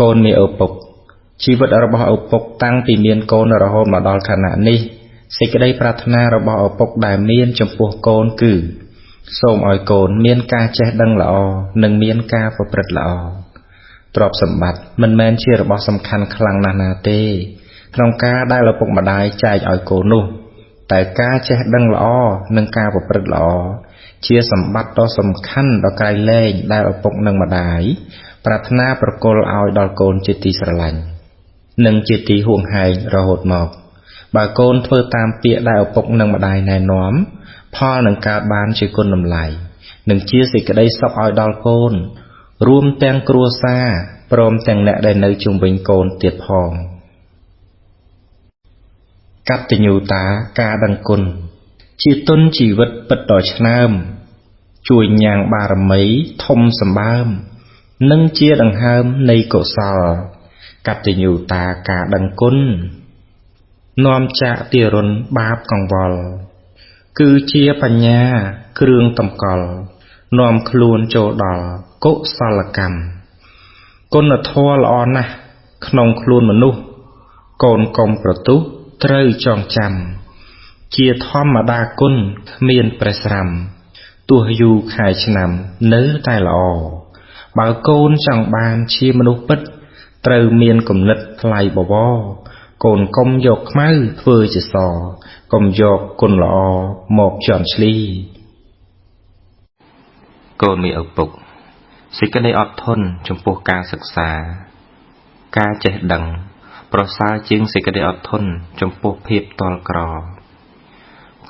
កូនមានឪពុកជីវិតរបស់ឪពុកតាំងពីមានកូនរហូតមកដល់ខណៈនេះសេចក្តីប្រាថ្នារបស់ឪពុកដែលមានចំពោះកូនគឺសូមឲ្យកូនមានការចេះដឹងល្អនិងមានការប្រព្រឹត្តល្អទ្រព្យសម្បត្តិមិនមែនជារបស់សំខាន់ខ្លាំងណាស់ណាទេក្នុងការដែលឪពុកម្ដាយចែកឲ្យកូននោះតែការចេះដឹងល្អនិងការប្រព្រឹត្តល្អជាសម្បត្តិដ៏សំខាន់ដ៏ក្រៃលែងដែលឪពុកនិងម្ដាយប្រាថ្នាប្រគល់ឲ្យដល់កូនជាទីស្រឡាញ់និងជាទីហួងហែងរហូតមកបើកូនធ្វើតាមពាក្យដែលឪពុកនិងម្ដាយណែនាំផលនឹងកើតបានជាគុណតម្លៃនិងជាសេចក្តីសុខឲ្យដល់កូនរួមទាំងគ្រួសារព្រមទាំងអ្នកដែលនៅជុំវិញកូនទៀតផងកតញ្ញូតាការដឹងគុណជាទុនជីវិតពិតដ៏ឆ្នើមជួយញ៉ាំងបារមីធំសម្បើមនិងជាដង្ហើមនៃកុសលកតញ្ញូតាការដឹងគុណនាំចាកទារុណបាបកង្វល់គឺជាបញ្ញាគ្រឿងតម្កល់នាំខ្លួនចូលដល់កុសលកម្មគុណធម៌ល្អណាស់ក្នុងខ្លួនមនុស្សកូនកុំប្រទុះត្រូវចងចាំជាធម្មតាគុណគ្មានប្រេះស្រាំទោះយូរខែឆ្នាំនៅតែល្អបើកូនចង់បានជាមនុស្សពិតត្រូវមានគំនិតថ្លៃបវរកូនកុំយកខ្មៅធ្វើជាសកុំយកគុណល្អមកជន់ឈ្លីកូនមានឪពុកសេចក្តីអត់ធន់ចំពោះការសិក្សាការចេះដឹងប្រសើរជាងសេចក្តីអត់ធន់ចំពោះភាពទ័លក្រ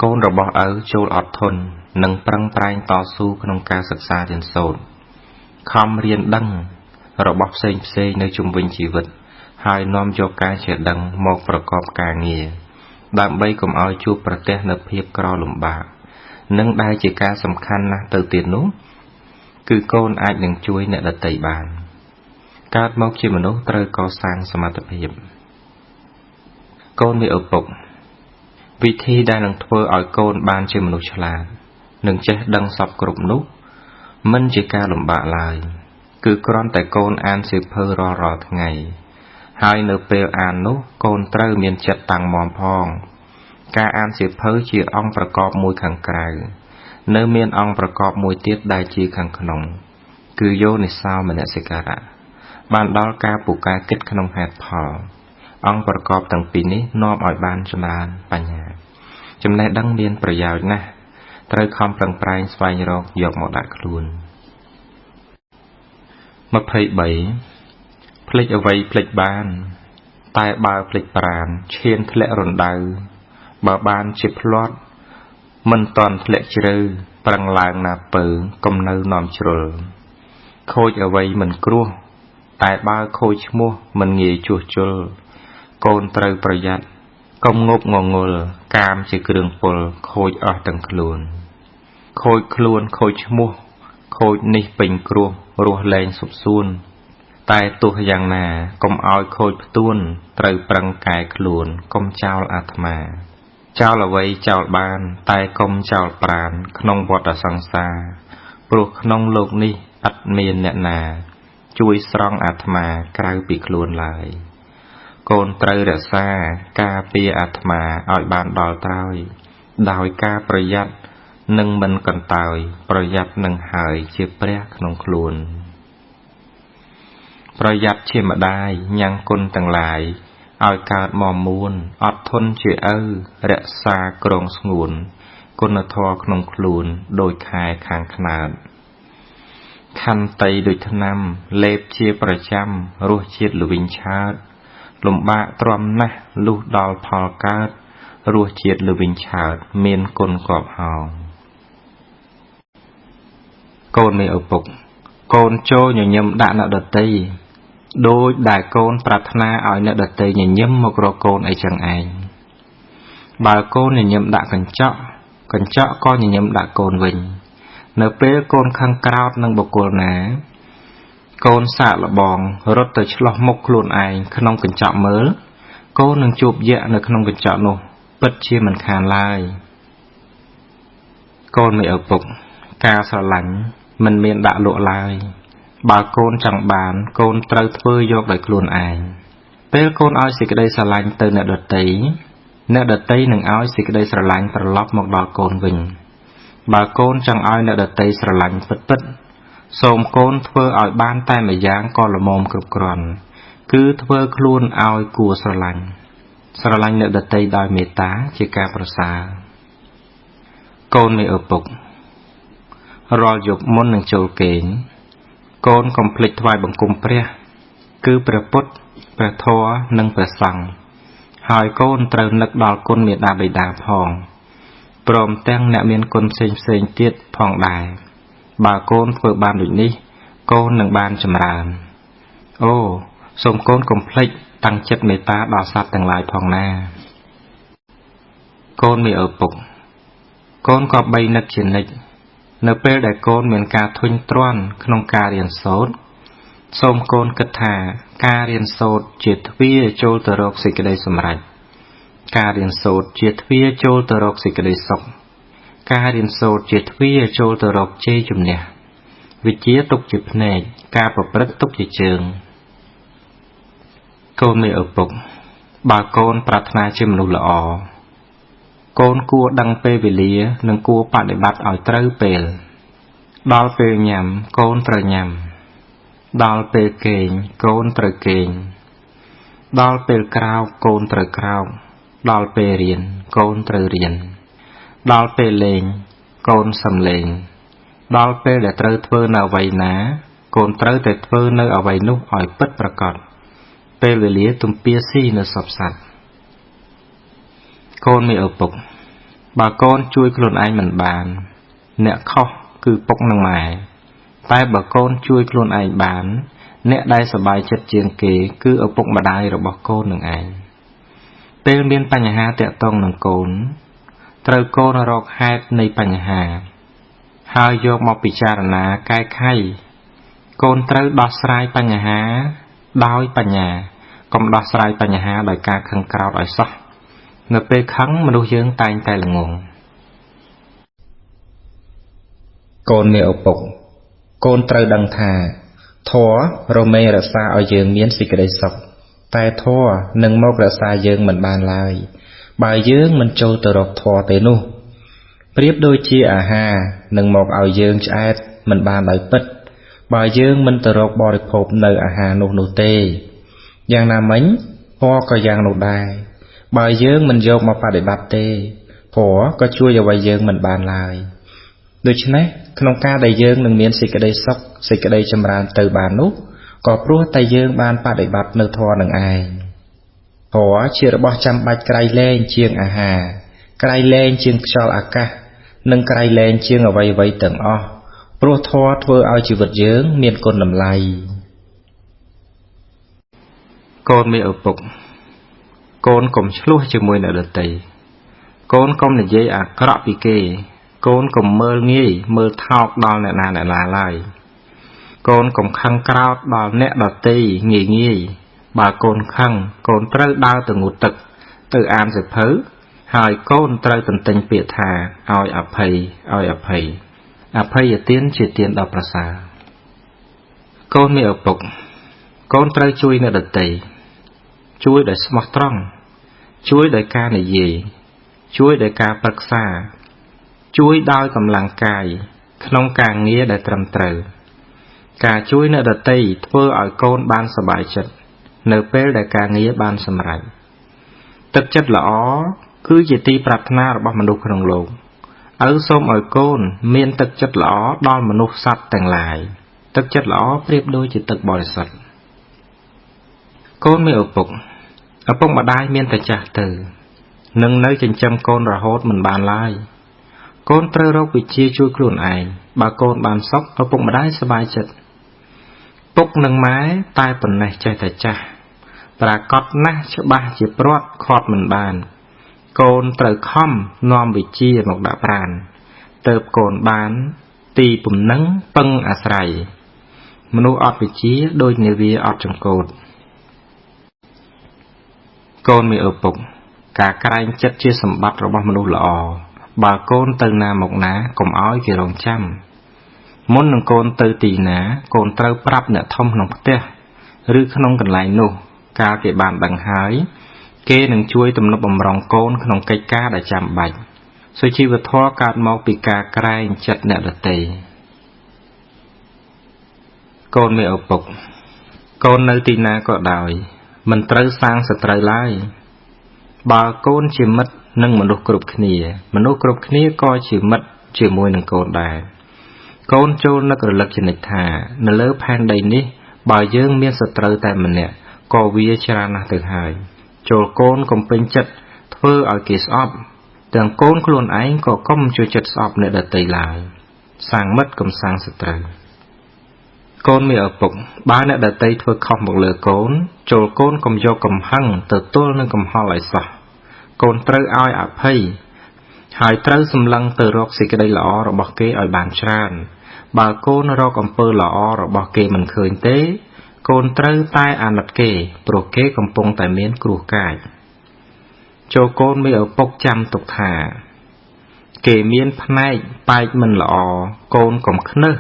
កូនរបស់ឪចូលអត់ធន់និងប្រឹងប្រែងតស៊ូក្នុងការសិក្សារៀនសូត្រខំរៀនដឹងរបស់ផ្សេងៗនៅជុំវិញជីវិតហើយនាំយកការចេះដឹងមកប្រកបការងារដើម្បីកុំឲ្យជួបប្រទះនូវភាពក្រលំបាកនិងដែលជាការសំខាន់ណាស់ទៅទៀតនោះគឺកូនអាចនឹងជួយអ្នកដទៃបានកើតមកជាមនុស្សត្រូវកសាងសមត្ថភាពកូនមានឪពុកវិធីដែលនឹងធ្វើឲ្យកូនបានជាមនុស្សឆ្លាតនិងចេះដឹងសពគ្រប់នោះមិនជាការលំបាកឡើយគឺគ្រាន់តែកូនអានសៀវភៅរាល់ៗថ្ងៃហើយនៅពេលអាននោះកូនត្រូវមានចិត្តតាំងមាំផងការអានសៀវភៅជាអង្គប្រកបមួយខាងក្រៅនៅមានអង្គប្រកបមួយទៀតដែលជាខាងក្នុងគឺយោនិសោមនសិការៈបានដល់ការពូកែគិតក្នុងហេតុផលអង្គប្រកបទាំងពីរនេះនាំឲ្យបានចម្រើនបញ្ញាចំណេះដឹងមានប្រយោជន៍ណាស់ត្រូវខំប្រឹងប្រែងស្វែងរកយកមកដាក់ខ្លួន23ភ្លេចអ្វីភ្លេចបានតែបើភ្លេចប្រានឈានធ្លាក់រណ្ដៅបើបានជាផ្លាត់មិនតន់ធ្លាក់ជ្រៅប្រឹងឡើងណាពើកុំនៅនាំជ្រុលខូចអ្វីមិនគ្រោះតែបើខូចឈ្មោះមិនងាយជួសជុលកូនត្រូវប្រយ័ត្នកុំងប់ងងុលកាមជាគ្រឿងពុលខូចអស់ទាំងខ្លួនខូចខ្លួនខូចឈ្មោះខូចនេះពេញគ្រោះរស់លែងសុបសួនតែទោះយ៉ាងណាកុំឲ្យខូចផ្ទួនត្រូវប្រឹងកែខ្លួនកុំចោលអាត្មាចោលអ្វីចោលបានតែកុំចោលប្រានក្នុងវដ្តសង្សារព្រោះក្នុងលោកនេះឥតមានអ្នកណាជួយស្រង់អាត្មាក្រៅពីខ្លួនឡើយកូនត្រូវរក្សាការពារអាត្មាឲ្យបានដល់ត្រើយដោយការប្រយ័ត្ននិងមិនកន្តើយប្រយ័ត្ននឹងហើយជាព្រះក្នុងខ្លួនប្រយ័ត្នជាម្ដាយញ៉ាំងគុណទាំងឡាយឲ្យកើតមមួនអត់ធន់ជាឪរក្សាក្រងស្ងួនគុណធម៌ក្នុងខ្លួនដោយខែខាងខ្នើតខន្តីដូចថ្នាំលេបជាប្រចាំរសជាតិល្វីងឆើតលំបាកទ្រាំណាស់លុះដល់ផលកើតរសជាតិល្វីងឆើតមានគុណកប់ហោងកូនមានឪពុកកូនចូលញញឹមដាក់អ្នកដទៃដោយដែលកូនប្រាថ្នាឲ្យអ្នកដទៃញញឹមមករកកូនអីចឹងឯងបើកូនញញឹមដាក់កញ្ចក់កញ្ចក់ក៏ញញឹមដាក់កូនវិញនៅពេលកូនខឹងក្រោធនឹងបុគ្គលណាកូនសាកល្បងរត់ទៅឆ្លោះមុខខ្លួនឯងក្នុងកញ្ចក់មើលកូននឹងជួបយក្សនៅក្នុងកញ្ចក់នោះពិតជាមិនខានឡើយកូនមានឪពុកការស្រឡាញ់មិនមានដាក់លក់ឡើយ បើកូនចង់បានកូនត្រូវធ្វើយកដោយខ្លួនឯងពេលកូនឲ្យសេចក្តីស្រឡាញ់ទៅអ្នកដទៃអ្នកដទៃនឹងឲ្យសេចក្តីស្រឡាញ់ត្រឡប់មកដល់កូនវិញបើកូនចង់ឲ្យអ្នកដទៃស្រឡាញ់ពិតៗសូមកូនធ្វើឲ្យបានតែម្យ៉ាងក៏ល្មមគ្រប់គ្រាន់គឺធ្វើខ្លួនឲ្យគួរស្រឡាញ់ស្រឡាញ់អ្នកដទៃដោយមេត្តាជាការប្រសើរកូននៃឪពុករាល់យប់មុននឹងចូលគេងកូនកុំភ្លេចថ្វាយបង្គំព្រះគឺព្រះពុទ្ធព្រះធម៌និងព្រះសង្ឃហើយកូនត្រូវនឹកដល់គុណមាតាបិតាផងព្រមទាំងអ្នកមានគុណផ្សេងផ្សេងទៀតផងដែរបើកូនធ្វើបានដូចនេះកូននឹងបានចម្រើនអូសូមកូនកុំភ្លេចតាំងចិត្តមេត្តាដល់សត្វទាំងឡាយផងណាកូនមានឪពុកកូនក៏បីនឹកជានិច្ចនៅពេលដែលកូនមានការធុញទ្រាន់ក្នុងការរៀនសូត្រសូមកូនគិតថាការរៀនសូត្រជាទ្វារចូលទៅរកសេចក្តីសម្រេចការរៀនសូត្រជាទ្វារចូលទៅរកសេចក្តីសុខការរៀនសូត្រជាទ្វារចូលទៅរកជ័យជំនះវិជ្ជាទុកជាភ្នែកការប្រព្រឹត្តទុកជាជើងកូនមានឪពុកបើកូនប្រាថ្នាជាមនុស្សល្អកូនគួរដឹងពេលវេលានិងគួរបដិបត្តិឲ្យត្រូវពេលដល់ពេលញ៉ាំកូនត្រូវញ៉ាំដល់ពេលគេងកូនត្រូវគេងដល់ពេលក្រោកកូនត្រូវក្រោកដល់ពេលរៀនកូនត្រូវរៀនដល់ពេលលេងកូនសំលេងដល់ពេលដែលត្រូវធ្វើនៅអ្វីណាកូនត្រូវតែធ្វើនៅអ្វីនោះឲ្យពិតប្រាកដពេលវេលាទំពាស៊ីនៅសពសត្វកូនមានឪពុកបើកូនជួយខ្លួនឯងមិនបានអ្នកខុសគឺពុកនិងម៉ែតែបើកូនជួយខ្លួនឯងបានអ្នកដែលសប្បាយចិត្តជាងគេគឺឪពុកម្ដាយរបស់កូននឹងឯងពេលមានបញ្ហាទាក់ទងនឹងកូនត្រូវកូនរកហេតុនៃបញ្ហាហើយយកមកពិចារណាកែខៃកូនត្រូវដោះស្រាយបញ្ហាដោយបញ្ញាកុំដោះស្រាយបញ្ហាដោយការខឹងក្រោធឲ្យសោះនៅពេលខឹងមនុស្សយើងតែងតែល្ងងកូនមានឪពុកកូនត្រូវដឹងថាធម៌រមែងរក្សាឲ្យយើងមានសេចក្តីសុខតែធម៌នឹងមករក្សាយើងមិនបានឡើយបើយើងមិនចូលទៅរកធម៌ទេនោះប្រៀបដូចជាអាហារនឹងមកឲ្យយើងឆ្អែតមិនបានដោយពិតបើយើងមិនទៅរកបរិភោគនៅអាហារនោះទេយ៉ាងណាមិញធម៌ក៏យ៉ាងនោះដែរបើយើងមិនយកមកបដិបត្តិទេធម៌ក៏ជួយអ្វីយើងមិនបានឡើយដូច្នេះក្នុងការដែលយើងនឹងមានសេចក្តីសុខសេចក្តីចម្រើនទៅបាននោះក៏ព្រោះតែយើងបានបដិបត្តិនៅធម៌នឹងឯងធម៌ជារបស់ចាំបាច់ក្រៃលែងជាងអាហារក្រៃលែងជាងខ្យល់អាកាសនិងក្រៃលែងជាងអ្វីៗទាំងអស់ព្រោះធម៌ធ្វើឲ្យជីវិតយើងមានគុណតម្លៃកូនមានឪពុកកូនកុំឆ្លោះជាមួយអ្នកដទៃកូនកុំនិយាយអាក្រក់ពីគេកូនកុំមើលងាយមើលថោកដល់អ្នកណាអ្នកណាឡើយកូនកុំខឹងក្រោធដល់អ្នកដទៃងាយងាយបើកូនខឹងកូនត្រូវដើរទៅងូតទឹកទៅអានសៀវភៅហើយកូនត្រូវទន្ទិញពាក្យថាឲ្យអភ័យឲ្យអភ័យអភ័យទានជាទានដ៏ប្រសើរកូនមានឪពុកកូនត្រូវជួយអ្នកដទៃជួយដោយស្មោះត្រង់ជួយដោយការនិយាយជួយដោយការប្រឹក្សាជួយដោយកម្លាំងកាយក្នុងការងារដែលត្រឹមត្រូវការជួយអ្នកដទៃធ្វើឲ្យកូនបានសប្បាយចិត្តនៅពេលដែលការងារបានសម្រេចទឹកចិត្តល្អគឺជាទីប្រាថ្នារបស់មនុស្សក្នុងលោកឪសូមឲ្យកូនមានទឹកចិត្តល្អដល់មនុស្សសត្វទាំងឡាយទឹកចិត្តល្អប្រៀបដូចជាទឹកបរិសុទ្ធកូនមានឪពុកឪពុកម្ដាយមានតែចាស់ទៅនឹងនៅចិញ្ចឹមកូនរហូតមិនបានឡើយកូនត្រូវរកវិជ្ជាជួយខ្លួនឯងបើកូនបានសុខឪពុកម្ដាយសប្បាយចិត្តពុកនិងម៉ែតែប៉ុណ្ណេះចេះតែចាស់ប្រាកដណាស់ច្បាស់ជាព្រាត់ខាត់មិនបានកូនត្រូវខំនាំវិជ្ជាមកដាក់ប្រានទៅកូនបានទីពំនឹងពឹងអាស្រ័យមនុស្សអត់វិជ្ជាដូចនាវាអត់ចង្កូតកូនមានឪពុកការក្រែងចិត្តជាសម្បត្តិរបស់មនុស្សល្អបើកូនទៅណាមកណាកុំឲ្យគេរងចាំ មុននឹងកូនទៅទីណាកូនត្រូវប្រាប់អ្នកធំក្នុងផ្ទះឬក្នុងកន្លែងនោះកាលគេបានដឹងហើយគេនឹងជួយទំនុកបំរុងកូនក្នុងកិច្ចការដែលចាំបាច់សុជីវធម៌កើតមកពីការក្រែងចិត្តអ្នកដទៃកូនមានឪពុកកូននៅទីណាក៏ដោយមិនត្រូវសាងសត្រូវឡើយបើកូនជាមិត្តនឹងមនុស្សគ្រប់គ្នាមនុស្សគ្រប់គ្នាក៏ជាមិត្តជាមួយនឹងកូនដែរកូនចូលនឹករលឹកជានិច្ចថានៅលើផែនដីនេះបើយើងមានសត្រូវតែម្នាក់ក៏វាច្រើនណាស់ទៅហើយចូលកូនកុំពេញចិត្តធ្វើឲ្យគេស្អប់ទាំងកូនខ្លួនឯងក៏កុំជួយចិត្តស្អប់អ្នកដទៃឡើយសាងមិត្តកុំសាងសត្រូវកូនមានឪពុកបើអ្នកដទៃធ្វើខុសមកលើកូនចូលកូនកុំយកកំហឹងទៅទល់នឹងកំហល់ឲ្យសោះកូនត្រូវឲ្យអភ័យហើយត្រូវសម្លឹងទៅរកសេចក្តីល្អរបស់គេឲ្យបានច្រើនបើកូនរកអំពើល្អរបស់គេមិនឃើញទេកូនត្រូវតែអាណិតគេព្រោះគេកំពុងតែមានគ្រោះកាចចូលកូនមានឪពុកចាំទុកថាគេមានផ្នែកបែកមិនល្អកូនកុំខ្នឹះ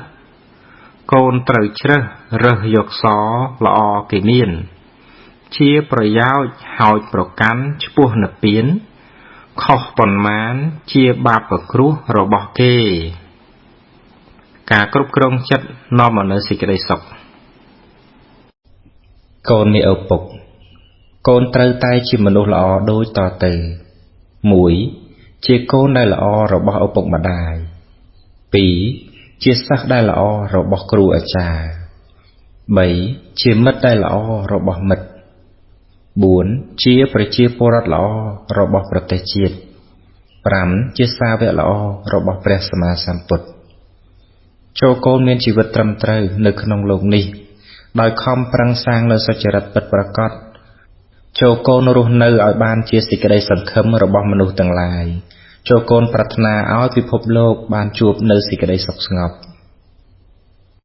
កូនត្រូវជ្រើសរើសយកសល្អគេមានជាប្រយោជន៍ហើយប្រកាន់ឆ្ពោះនិព្វានខុសប៉ុន្មានជាបាបគ្រោះរបស់គេការគ្រប់គ្រងចិត្តនាំមកនូវសេចក្តីសុខកូនមានឪពុកកូនត្រូវតែជាមនុស្សល្អដូចតទៅ1ជាកូនដែលល្អរបស់ឪពុកម្ដាយ2ជាសិស្សដែលល្អរបស់គ្រូអាចារ្យ3ជាមិត្តដែលល្អរបស់មិត្ត4ជាប្រជាពលរដ្ឋល្អរបស់ប្រទេសជាតិ5ជាសាវកល្អរបស់ព្រះសម្មាសម្ពុទ្ធចូលកូនមានជីវិតត្រឹមត្រូវនៅក្នុងលោកនេះដោយខំប្រឹងសាងនូវសុចរិតពិតប្រាកដចូលកូនរស់នៅឲ្យបានជាសេចក្តីសង្ឃឹមរបស់មនុស្សទាំងឡាយចូលកូនប្រាថ្នាឲ្យពិភពលោកបានជួបនៅសេចក្តីសុខស្ងប់